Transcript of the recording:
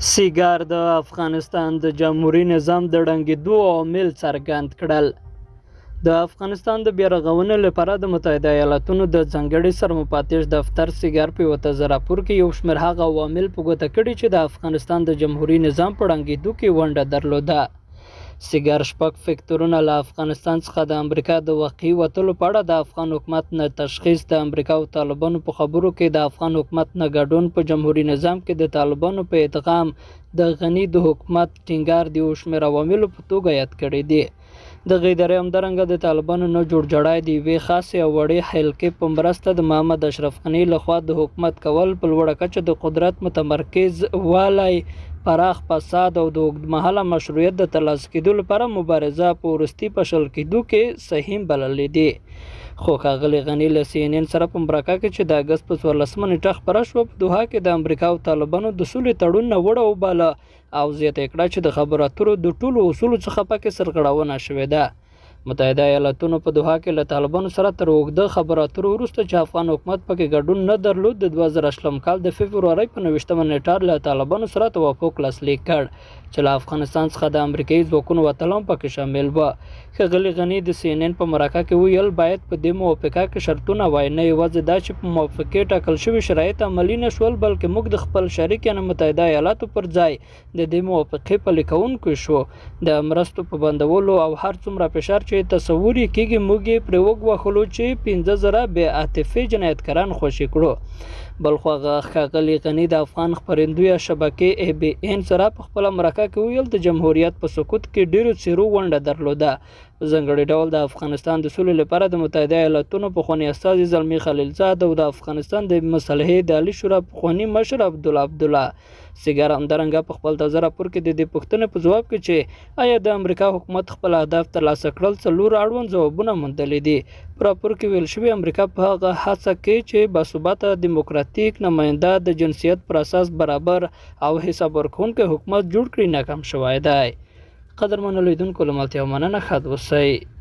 سیګار د افغانستان د جمهوري نظام د ړنګېدو عوامل څرګند کړل. د افغانستان د بیارغونې لپاره د متحده ایالاتونو د ځانګړي سرمفتش دفتر سیګار په یوه تازه راپور کې یو شمېر هغه عوامل په ګوته کړي چې د افغانستان د جمهوري نظام په ړنګېدو کې ونډه درلوده. سیګار شپږ فکتورونه له افغانستان څخه د امریکا د واقعي وتلو په اړه د افغان حکومت نه تشخیص، د امریکا او طالبانو په خبرو کې د افغان حکومت نه ګډون، په جمهوري نظام کې د طالبانو په ادغام د غني د حکومت ټینګار د یو شمېر عواملو په توګه یاد کړي دي. دغې ادارې همدارنګه د طالبانو نه جوړجاړی د یوې خاصې او وړې حلقې په مرسته د محمد اشرف غني له خوا د حکومت کول، په لوړه کچه د قدرت متمرکز والی، پراخ فساد او د اوږدمهاله مشروعیت د ترلاسه کېدو لپاره مبارزه په وروستي پاشل کېدو کې سهیم بللې دي. خو ښاغلي غني له سي ان ان سره په مرکه کې چې د اګست په 14مه نېټه خپره شوه، په دوحه کې د امریکا او طالبانو د سولې تړون ناوړه وباله او زیاته یې کړه چې د خبرو اترو د ټولو اصولو څخه پکې سرغړونه شوې ده. متحده ایالاتونو په دوحه کې له طالبانو سره تر اوږده خبرو اترو وروسته چې افغان حکومت پکې ګډون نه درلود، د 2020 کال د فبرورۍ په 29مه نېټه له طالبانو سره توافق لاسلیک کړ چې له افغانستان څخه د امریکایي ځواکونو وتل هم پکې شامل و. ښاغلي غني د سي ان ان په مرکه کې وویل، باید په دې موافقه کې شرطونه وای، نه یوازې دا چې په موافقې ټاکل شوي شرایط عملي نه شول، بلکې موږ د خپل شریک یعنې متحده ایالاتو پر ځای د دې موافقې پلي کوونکي شو. د مرستو په بندولو او هر څومره فشار چې تصور یې کېږي، موږ یې پرې وګواښلو چې 5000 بې عاطفې جنایتکاران خوشې کړو. بلخوا ښاغلي غني د افغان خپرندویه شبکې ای بي ان سره په خپله مرکه کې وویل، د جمهوریت په سقوط کې ډېرو څېرو ونډه درلوده، په ځانګړي ډول د افغانستان د سولې لپاره د متحده ایالاتونو پخواني استازي زلمي خلیلزاد او د افغانستان د مصالحې د عالي شورا پخواني مشر عبدالله عبدالله. سیګار همدارنګه په خپل تازه راپور کې د دې پوښتنې په ځواب کې چې آیا د امریکا حکومت خپل اهداف ترلاسه کړل، څلور اړوند ځوابونه موندلي دي. په راپور کې ویل شوي، امریکا په هغه هڅه کې چې باثباته، دیموکراتیک، نماینده، د جنسیت پر اساس برابر او حساب ورکوونکی حکومت جوړ کړي، ناکام شوی دی. قدرمنو لیدونکو له ملتیا مننه، ښاد اوسئ.